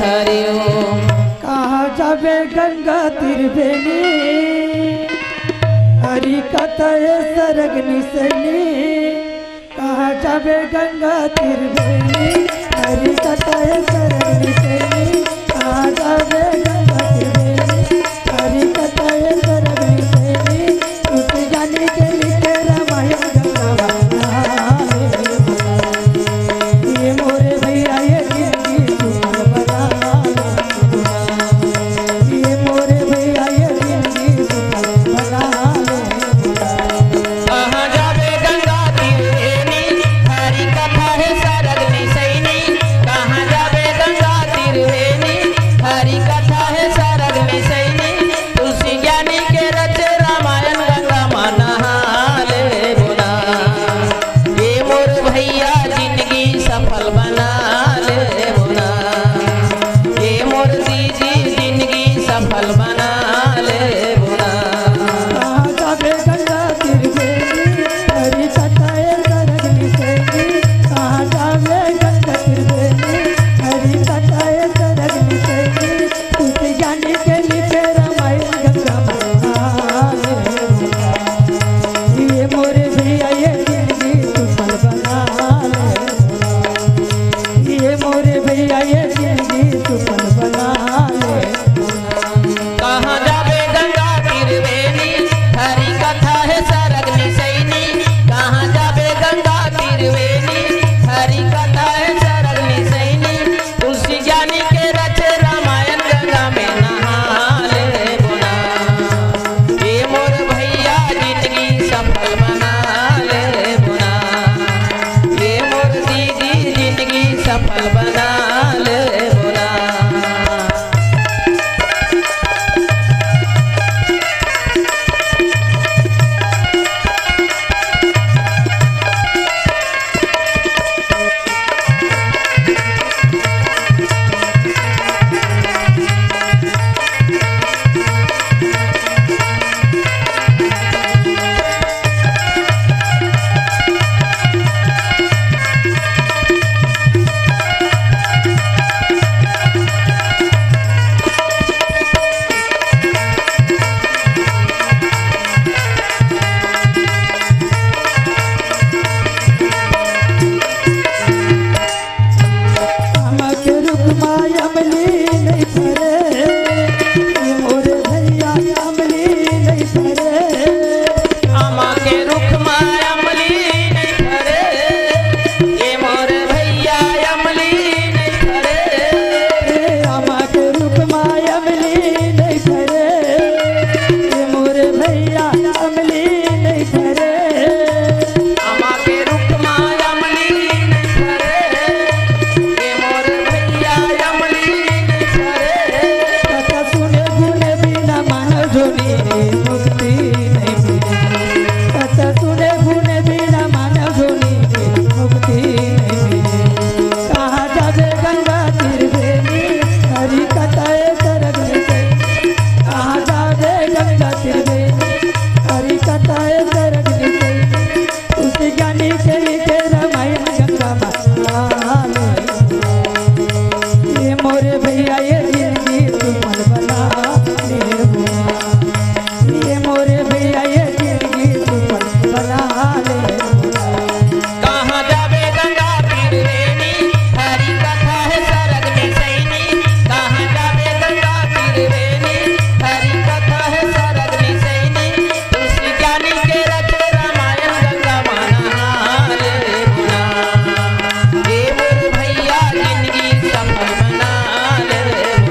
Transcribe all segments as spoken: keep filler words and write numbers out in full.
हरि ओम। कहाँ जाबे गंगा तीर बेनी, हरि कथा हे सरग निसैनी। कहाँ जाबे गंगा तीर बेनी, हरि कथा हे सरग निसैनी। कहाँ जाबे गंगा तीर बेनी, हरि कथा हे सरग निसैनी। तुलसी ज्ञानी के लिखे रामायण गंगा बहावे। ये मोरे भैया ये जिंदगी सुफल बना ले। ये मोरे भैया ये जिंदगी सुफल बना ले। कहाँ जाबे गंगा तीर बेनी, हरि कथा हे सरग निसैनी। कहाँ जाबे गंगा तीर बेनी, हरि कथा हे सरग निसैनी। तुलसी ज्ञानी के रचे रामायण गंगा मा नहा लेबो ना। ये मोर भैया जिंदगी सफल बना लेबो ना। ये मोर दीदी जिंदगी सफल बना लेबो ना। कहाँ जाबे गंगा तीर बेनी, हरि कथा हे सरग निसैनी। कहाँ जाबे गंगा तीर बेनी, हरि कथा हे सरग निसैनी। तुलसी ज्ञानी के लिखे रामायण गंगा बहावे। ये मोरे भैया ये जिंदगी सुफल बना ले। ये मोरे भैया ये जिंदगी सुफल बना ले। कहाँ जाबे गंगा तीर बेनी, हरि कथा हे सरग निसैनी। कहाँ जाबे गंगा तीर बेनी, हरि कथा हे सरग निसैनी। तुलसी ज्ञानी के रचे रामायण गंगा में नहा लेबो ना। ये मोर भैया जिंदगी सफल बना लेबो ना। ये मोर दीदी जिंदगी सफल बना लेबो ना। आमा के रुख मा अमली नइ फरे, ए मोर भैया अमली नइ फरे। आमा के रुख मा अमली नइ फरे, ए मोर भैया अमली नइ फरे। ए आमा के रुख मा अमली नइ फरे, ए मोर भैया अमली नइ फरे। आमा के रुख मा अमली नइ फरे, ए मोर भैया अमली नइ फरे। कथा सुने गुन बिना मानव जोनी मुक्ति नइ मिले। कथा सुने गुन बिना मानव जोनी मुक्ति नइ मिले। कहाँ जाबे गंगा तीर बेनी, हरि कथा हे सरग निसैनी। कहाँ जाबे गंगा तीर बेनी, हरि कथा हे सरग निसैनी। तुलसी ज्ञानी के लिखे रामायण गंगा मा नहा लेबो। ए मोरे भैया ए जिंदगी सुफल बना लेबो ना। ए मोरे भैया ए जिंदगी सुफल बना लेबो ना। कहाँ जाबे गंगा तीर बेनी, हरि कथा हे सरग निसैनी। कहाँ जाबे गंगा तीर बेनी, हरि कथा हे सरग निसैनी। तुलसी ज्ञानी के रचे रामायण गंगा मा नहा लेबो ना। ए मोर भैया जिंदगी सफल बना लेबो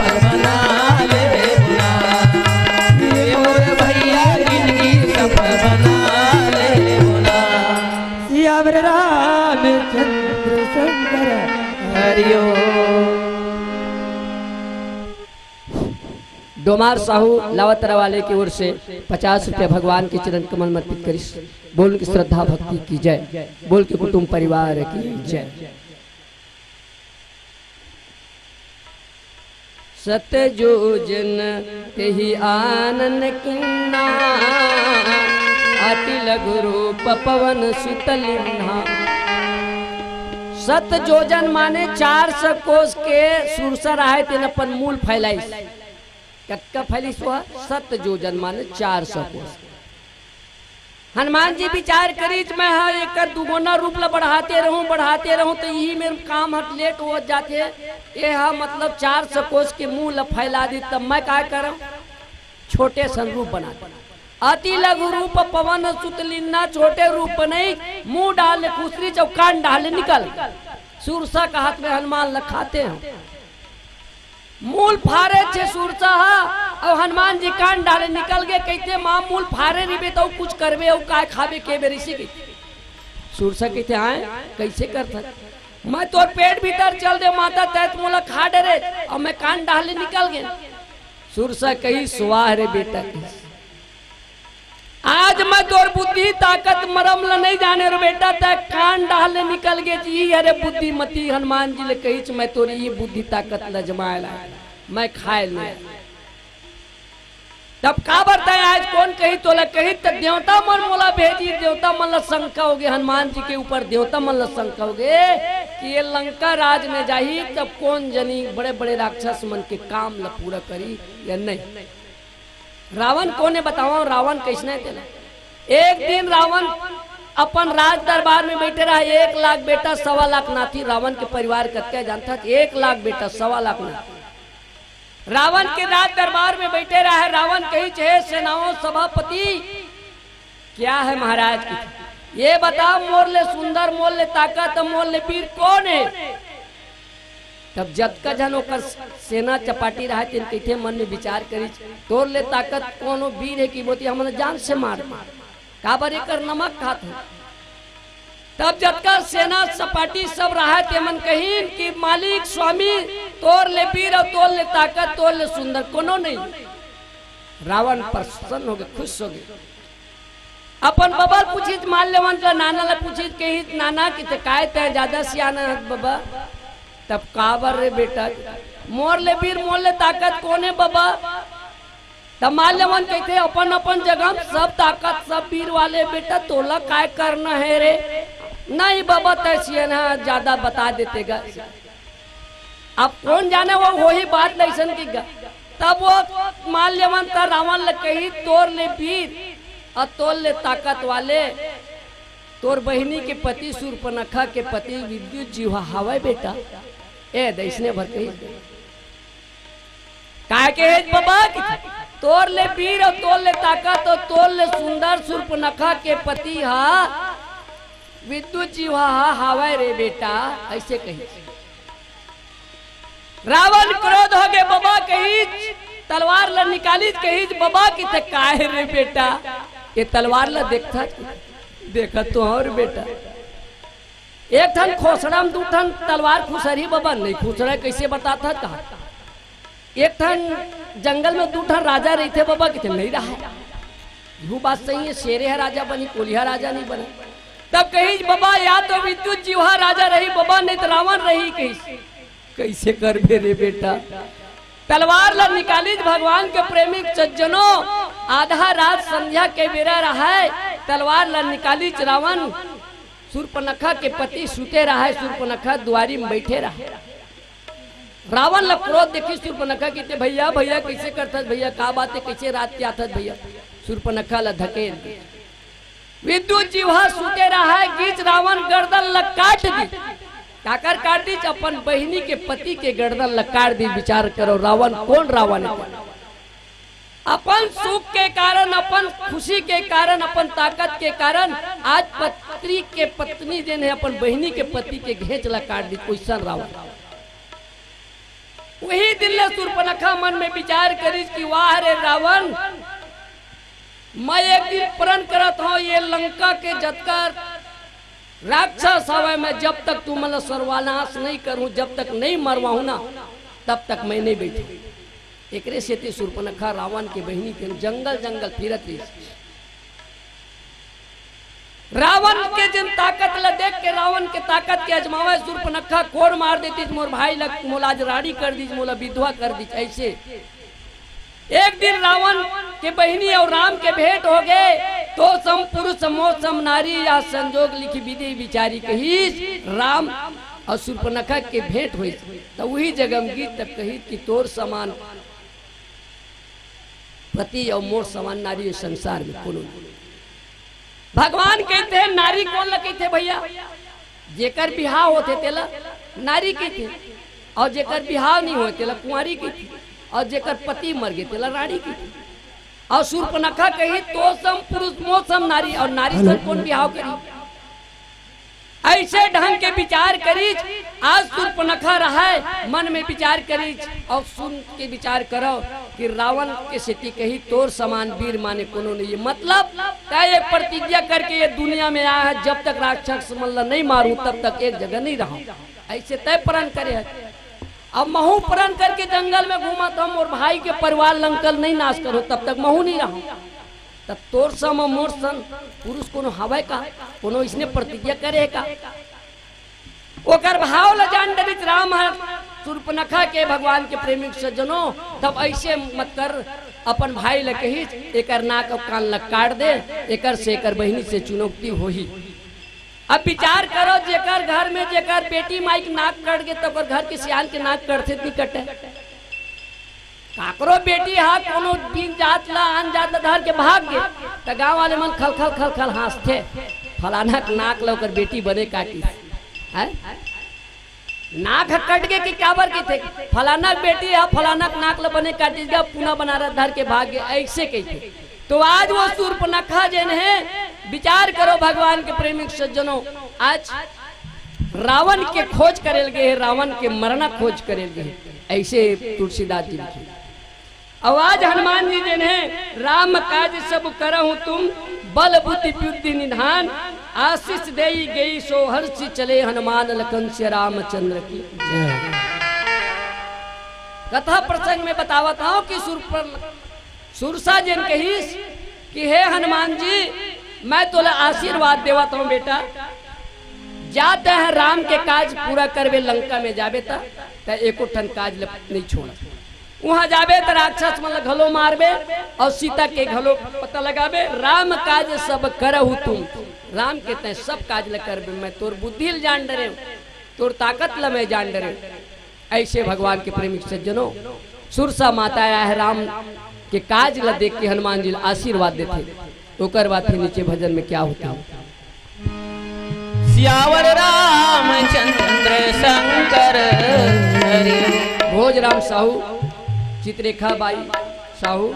बना ले ना, ये मोर भैया जिंदगी सफल बना ले ना। सियावर रामचंद्र शंकर हरिओम। डोमार साहू लावतरा वाले की ओर से पचास रुपया भगवान के चरण कमल में अर्पित करिस। बोल के श्रद्धा भक्ति की जय, बोल के कुटुंब परिवार की जय। सत जोजन तेहि आनन किन्ना, अति लघु रूप पवन सुत लिन्हा। सत जोजन माने चार सौ कोस के सुरसा रहे, तेन अपन मूल फैलाइस। कतका फैलिस वह? सत जोजन माने चार सौ कोस। हनुमान जी विचार करिस, मैं हा एकर दुगुना रूप ला बढ़ाते रहूं, बढ़ाते रहूं, तो यही मेर काम हट लेट हो जाथे। ये हा मतलब चार सौ कोस के मुंह ला फैला दी, तब मैं का करं? छोटे सन रूप बना दे। अति लघु रूप पवन सुत लिन्ना, छोटे रूप बनाई, मुंह डाल ले खुसरी चौ कान डाल ले निकल। सुरसा का हाथ में हनुमान लखाते हैं। मूल फारे छे सुरसा हा, अउ हनुमान जी कान डाले निकल गे, कहिथे, "माँ, मूल फारे रिबे त अउ कुछ करबे, अउ काय खाबे के बेरिसी के?" सुरसा कहिथे, "आय, कइसे करथस? मैं तोर पेट भीतर चल दे माता, तैं त मोला खा डरे, अउ मैं कान डाले निकल गे।" सुरसा कहिस, "वाह रे बेटा," कहिस। आज मैं तोर बुद्धि, ताकत, मरम ल नइ जाने रे बेटा, तैं कान डाल ले निकल गे जी। अरे बुद्धिमती हनुमान जी ले कहिस, मैं तोर ये बुद्धि, ताकत ल जमाए ला, मैं खाए ले। तब काबर तैं आज कोन कही तोला कही, त देवता मन मोला भेजी, देवता मन ल शंका होगे, हनुमान जी के ऊपर देवता मन ल शंका होगे कि ये लंका राज में जाही, तब कोन जनी बड़े-बड़े राक्षस मन के काम ल पूरा करी या नहीं। रावण कोने बतावं, रावण कइसने तेला। एक दिन रावण अपन राज दरबार में बइठे रहय, एक लाख बेटा, सवा लाख नाती, रावण के परिवार कतका हे जानथस? एक लाख बेटा, सवा लाख नाती। रावण के राज दरबार में बइठे रहय, रावण कहिस, "हे सेनाओं सभापति, क्या है महाराज की? ये बता, मोर ले सुंदर, मोर ले ताकत, मोर ले वीर कोन हे?" तब जतका झन ओकर सेना चपाटी रहय, तेन कहिथे मन में विचार करिस, "तोर ले ताकत कोनो वीर हे कि मोती हमन जान से मार दे, काबर एकर नमक खात हे।" तब जतका सेना चपाटी सब रहय, तेमन कहिन कि, "मालिक, स्वामी, तोर ले वीर अउ तोर ले ताकत, तोर ले सुंदर कोनो नहीं।" रावण प्रसन्न होगे, खुश होगे। अपन बबा ल पूछिस, माल्यवंत ल, नाना ल पूछिस, कहिस, "नाना, किते काय तैं जादा सियाना हस बबा?" तब, "काबर रे बेटा?" "मोर ले वीर, मोर ले ताकत कोन हे बबा?" तब माल्यवंत कहिथे, "अपन अपन जगह म सब ताकत, सब वीर वाले बेटा, तोला काय करना हे रे?" "नहीं बबा, तैं सियाना जादा बता देते गा।" अब कोन जाने वो होही बात ल अइसन कि ग-, तब वो माल्यवंत रावण ल कहिस, "तोर ले वीर अउ तोर ले ताकत वाले तोर बहिनी के पति सूर्पनखा के पति विद्युत जिह्वा हवय बेटा।" ए दे अइसने भर कहिस। काय कहे बबा कि तोर ले वीर अउ तोर ले ताकत अउ तोर ले सुंदर सूर्पनखा के पति हा विद्युत जिह्वा हा हावय रे बेटा, अइसे कहिस। रावण क्रोध होगे बबा, कहिस, तलवार ल निकालिस, कहिस, "बबा किते काय रे बेटा?" "ये तलवार ल देखथस?" "देखत तो हंव रे बेटा।" "एक ठन खोसड़ा म दू ठन तलवार खुसरही बबा?" "नहीं खुसरय, कइसे बताथस?" कहा। "एक ठन जंगल में दू ठन राजा रहिथे बबा?" किते, "नहीं रहय।" "इहू बात सही हे, शेरे ह राजा बनही, कोलिहा राजा नहीं बनय।" तब कहिस, "बबा, या तो विद्युत जिह्वा राजा रही बबा, नहीं त रावण रही," कहिस। "कइसे करबे रे बेटा?" तलवार ल निकालिस, भगवान के प्रेमी सज्जनों, आधा रात संध्या के बेरा रहय, तलवार ल निकालिस, रावण सूर्पनखा के पति सुते रहय, सूर्पनखा दुआरी म बइठे रहय। रावण ल क्रोध देखिस सूर्पनखा, किते, "भइया, भइया, कइसे करथस भइया? का बात हे, कइसे रात के आथस भइया?" सूर्पनखा ल धकेल दे। विद्युत जिह्वा सुते रहय, गिस रावण गर्दन ल काट दिस। काकर काट दिस? अपन बहिनी के पति के गर्दन ल काट दिस। विचार करो, रावण कोन रावण हे? अपन सुख के कारण, अपन खुशी के कारण, अपन ताकत के कारण आज पति के पत्नी जेन हे अपन बहिनी के पति के घेंच ल काट दिस। ओइसन रावण। उही दिन ले सूर्पनखा मन में विचार करिस कि वाह रे रावण, मैं एक दिन प्रण करत हंव, ये लंका के जतका राक्षस हवय, मैं जब तक तुमन ला सर्वनाश नहीं करूं, जब तक नहीं मरवाहूं ना, तब तक मैं नहीं बैठूं। एकरे सेती सूर्पनखा रावण के बहिनी के जंगल जंगल फिरत रहिस। रावण के जेन ताकत ला देख के, रावण के ताकत के अजमावय, सूर्पनखा कोड़ मार देतिस, मोर भाई ला मोला आज राड़ी कर दिस, मोला विधवा कर दिस। ऐसे एक दिन रावण के बहिनी अउ राम के भेंट हो गे, तो सम पुरुष मो सम नारी, या संजोग लिखि विधि विचारी कहिस। राम अउ सूर्पनखा के भेंट होइस, त उही जगह म गीत कहिस कि तोर समान पति अउ मोर समान नारी ए संसार में कोनो नहीं। भगवान कहिथे, नारी कोन ला कहिथे भैया? जेकर बिहाव होथे तेला नारी कहिथे, अउ जेकर बिहाव नहीं होय तेला कुंवारी कहिथे, अउ जेकर पति मर गे तेला रानी कहिथे। अउ सूर्पनखा कही, तो सम पुरुष मो सम नारी, अउ नारी सन कोन बिहाव करी? ऐसे ढंग के विचार करिस। आज सूर्पनखा रहय, मन में विचार करिस, अउ सुन के विचार करव कि रावण के सेती कही, तोर समान वीर माने कोनो नहीं। मतलब, तय एक प्रतिज्ञा करके ये दुनिया में आय हस, जब तक राक्षस मन ला नहीं मारूं, तब तक एक जगह नहीं रहूं। ऐसे तय प्रण करे हस। अब महू प्रण करके जंगल में घूमत हंव, मोर भाई के परिवार लंका ल नहीं नाश करूं, तब तक महू नहीं रहूं। तब तोर सम मोर सन पुरुष कोनो हवय का? कोनो इसने प्रतिज्ञा करे हे का? ओकर भाव ल जान डरिस राम ह सूर्पनखा के, भगवान के प्रेमी सज्जनों, तब ऐसे मत कर, अपन भाई ल कहिस, एकर नाक अउ कान ल काट दे, एकर से एकर बहिनी से चुनौती होही। अब विचार करो, जेकर घर में जेकर बेटी माई के नाक कट गे, त ओकर घर के सियान के नाक कटथे त नहीं कटे? काकरो बेटी हा कोनो दिन जात ला, आन जात ला धर के भाग गे, त गांव वाले मन खल खल खल खल हांसथे, "फलाना के नाक ला ओकर बेटी बने काटिस।" हैं? नाक ह कट गे कि काबर कहिथे, "फलाना के बेटी हा फलाना के नाक ला बने काटिस गा, पूना बनारस धर के भाग गे," ऐसे कहिथे। तो आज वो सूर्पनखा जेन हे, विचार करो भगवान के प्रेमी सज्जनों, आज रावण के खोज करे ल गे हे, रावण के मरना खोज करे ल गे हे, ऐसे तुलसीदास जी लिखे। अउ आज हनुमान जी जेन हे, "राम काज सब करहु तुम, बल बुद्धि बुद्धि निधान, आशीष देई गई सो हर्षि चले हनुमान लखन सिया रामचंद्र की।" कथा प्रसंग में बतावत हंव कि सुरपन सुरसा जेन कहिस कि हे हनुमान जी, मैं तोला आशीर्वाद देवत हंव बेटा, जा तैं ह राम के काज पूरा करबे, लंका में जाबे त, त एको ठन काज ल नहीं छोड़। उहां जाबे त राक्षस मन ल घलो मारबे अउ सीता के घलो पता लगाबे। राम काज सब करहु तुम, राम के तैं सब काज ल करबे। मैं तोर बुद्धि ल जान डरेंव, तोर ताकत ल मैं जान डरेंव। ऐसे भगवान के प्रेमी सज्जनों, सुरसा माता आय हे राम के काज ल देख के हनुमान जी ल आशीर्वाद देथे। ओकर बाद फिर नीचे भजन में क्या होता है? सियावर रामचंद्र शंकर हरे। भोजराम साहू, चित्रेखा बाई साहू,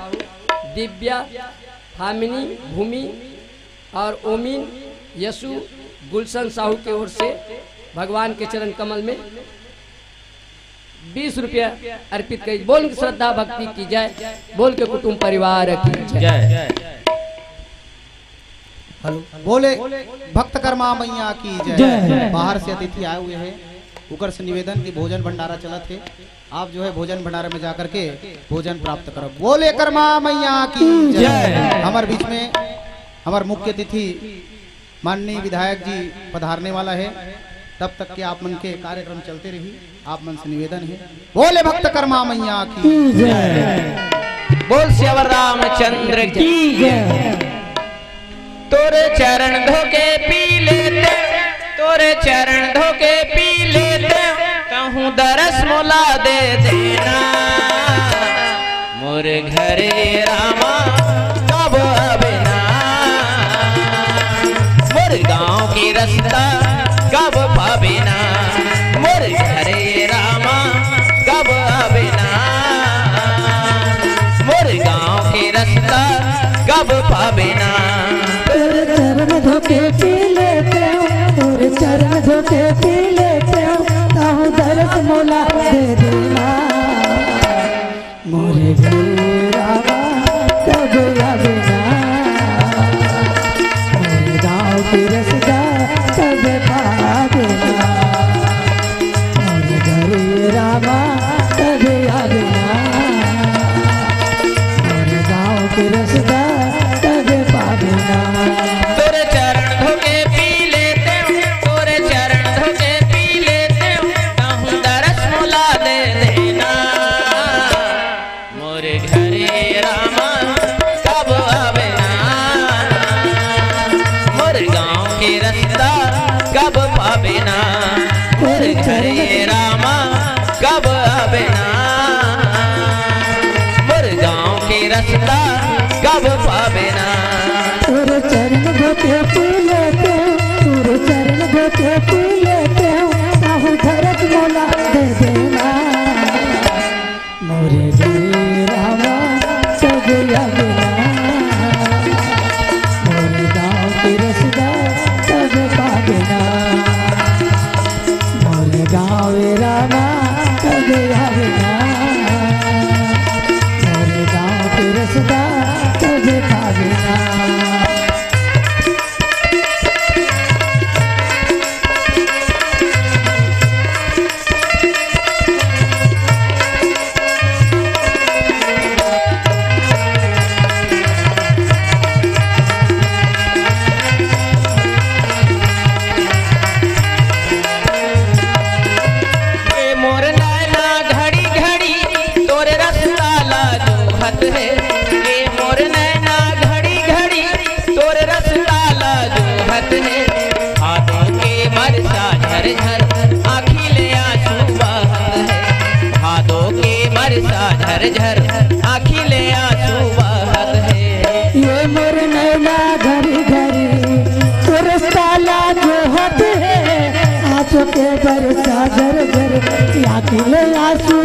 दिव्या, भामिनी, भूमि और ओमिन, यशु, गुलशन साहू के ओर से भगवान के चरण कमल में बीस रुपया अर्पित करी। बोल के श्रद्धा भक्ति की जय, बोल के कुटुंब परिवार की जय। जय। हेलो, बोले भक्त कर्मा मैया की जय। जय। बाहर से अतिथि आए हुए हैं, उकर से निवेदन कि भोजन भंडारा चलत हे, आप जो है भोजन भंडारा में जाकर के भोजन प्राप्त करो। बोले कर्मा मैया की जय। जय। हमारे बीच में हमारे मुख्य अतिथि माननीय विधायक जी पधारने वाला है, तब तक के आप मन के कार्यक्रम चलते रही। आप मन से निवेदन है, बोले भक्त कर्मा मैया की। बोल सियावर रामचंद्र की। तोरे चरण धोके पी लेते, तोरे चरण धोके पी लेते, कहूँ दरस मोला दे देना। मोर घरे रामा कब आबे ना, मोर गाँव के रस्ता कब पाबे ना, मोर घरे रामा कब आबे ना, मोर गाँव के रस्ता कब पाबे ना। तोर चरण धोके पी लेते हो, तोर चरण धोके पी लेते हो, कहूँ दरस मोला दे देना। मोरे घर रामा कब आबे ना, मोरे गाँव के रसदा कब पाबे ना, मोरे घर रामा कब आबे ना, मोरे गाँव के रसदा कब पाबे ना। तोरे चरण धोके पी लेते हूँ, तोरे चरण धोके पी लेते हूँ, कहूँ दरस मोला दे देना। मोर घरे रामा कब आबे ना, मोर गाँव के रसदा कब पाबे ना, मोर घरे रामा कब आबे ना, मोर गाँव के रसदा कब पाबे ना। तोरे चरण धोके पी लेते हूँ, तोरे चरण धोके पी लेते हूँ, कहूँ दरस मोला दे देना। मोरे घर रामा कब आबे ना, मोरे गाँव के रसदा कब पाबे ना, मोरे गाँव रामा कब आबे ना, मोरे गाँव के रसदा कब पाबे ना। ए मोर नैना घड़ी घड़ी तोर रसदा ला जोहत हे, ए मोर नैना घड़ी घड़ी तोर रसदा ला जोहत हे। भादो के बरसा झरझर आँखी ले आँसू बहत हे, भादो के बरसा झरझर आँखी ले आँसू बहत हे। ए मोर नैना घड़ी घड़ी तोर रसदा ला जोहत हे, आँसू के बरसा झरझर आँखी ले आँसू